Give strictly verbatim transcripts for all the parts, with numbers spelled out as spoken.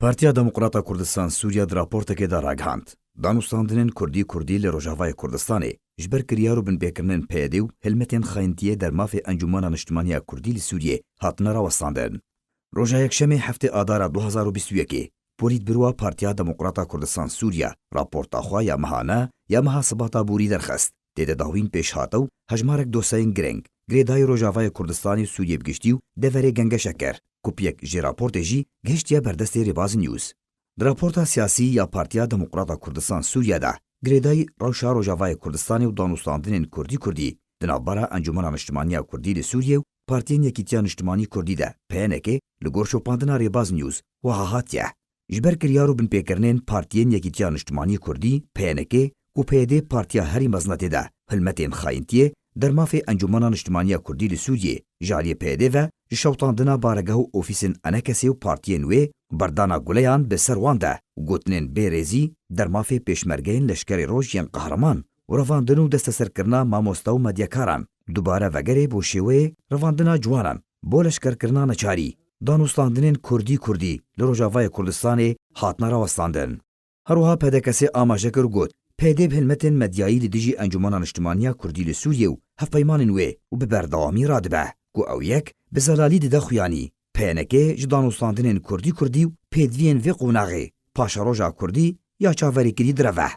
Partiya Demokrata Kurdistan Sûriye di raportekê de ragihand, danûstandinên Kurdî Kurdî li Rojavayê Kurdistanê ji ber kiryar û binpêkirinên P Y D û hilmetên xayintiyê dermafê Encûmena Niştimanî ya Kurdî li Sûriyê hatine rawestandin. Roja Yekşemê heftê Adara du hazar û bîst û yekê, Polîtbîroya Partiya Demokrata Kurdistan Sûriye raporta xwe ya mehane ya meha Sibata borî derxist. Tê de dawîn pêş hate û hejmarek dosyayên girîng, girêdayî Rojavayê Kurdistanê û Sûriyê bi giştî û deverê Gengeşe kir, ku piyek ji raportê jî gihiştiye ber destê Rêbaz News. Di raporta siyasî ya Partiya Demokrata Kurdistan Sûriye de, girêdayî rewşa Rojavayê Kurdistanê û danûstandinên Kurdî Kurdî di navbera Encûmena Niştimanî ya Kurdî li Sûriyê û Partiyên Yekîtiya Niştimanî Kurdî de, P N K, li gor şopandina Rêbaz News wiha hatiye. Ji ber kiryar û binpêkirinên Partiyên Yekîtiya Niştimanî Kurdî, P N K, ku P Y D partiya herî mezin e tê de, hilmetên xayintiyê dermafê Encûmena Niştimanî ya Kurdî li Sûriyê ji aliyê P Y D ve ji şewitandina baregeh û ofîsên E N K S ê û partiyên wê, berdana guleyan bi ser wan de, gotinên bêrêzî dermafê pêşmergeyên Leşkerê Roj yên Qehreman û revandin û desteserkirina mamoste û medyakaran dubare vegerê bo şêweyê revandina ciwanan bo leşkerkirina neçarî, danûstandinên Kurdî Kurdî li Rojavayê Kurdistanê hatine rawestandin. Her wiha P D K S amaje kir û got, P Y D bi hilmetên medyayî li dijî Encûmena Niştimanî ya Kurdî li Sûriyê û hevpeymanên wê û bi berdewamî radibe, ku ew yek bi zelalî dide xuyanî. P N K ji danûstandinên Kurdî Kurdî û pêdiviyên vê qonaxê, paşeroja Kurdî ya çaverêkirî direve.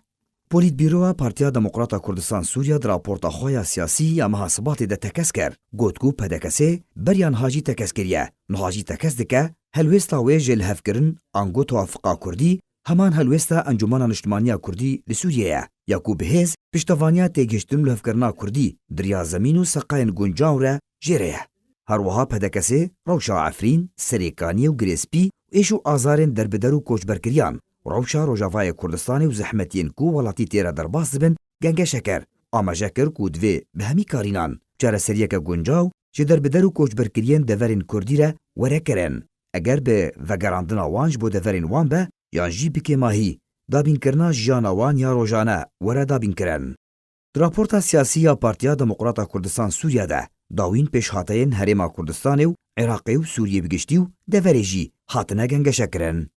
Polîtbîroya Partiya Demokrata Kurdistan Sûriye di raporta xwe ya siyasî ya meha Sibatê de tekez kir. Got ku P D K S beriya niha jî tekez kiriye. Niha jî tekez dike, helwêsta wê ji lihevkirin ango tewafiqa Kurdî, heman helwêsta Encûmena Niştimanî ya Kurdî li Sûriyê ye, ya ku bi hêz piştevaniya têgihiştin û lihevkirina Kurdî di riya zemîn û seqayên guncaw re jê re ye. Her wiha P D K S rewşa Efrîn, Serêkaniyê û Girêspî û êş û azarên derbider û koçberkiriyan, rewşa Rojavayê Kurdistanê û zehmetiyên ku welatî tê re derbas dibin, gengeşe kir. Amaje kir ku divê bi hemî karînan çareseriyeke guncaw ji derbider û koçberkiriyên deverên Kurdî re were kirin. Eger bi vegerandina wan ji bo deverên wan be, yan jî bi kêmahî, dabînkirina jiyana wan ya rojane were dabînkirin. Di raporta siyasî ya Partiya Demokrata Kurdistan Sûriye de, dawîn pêşhateyên Herêma Kurdistanê û Iraqê û Sûriyê bi giştî û deverê jî hatine gengeşekirin.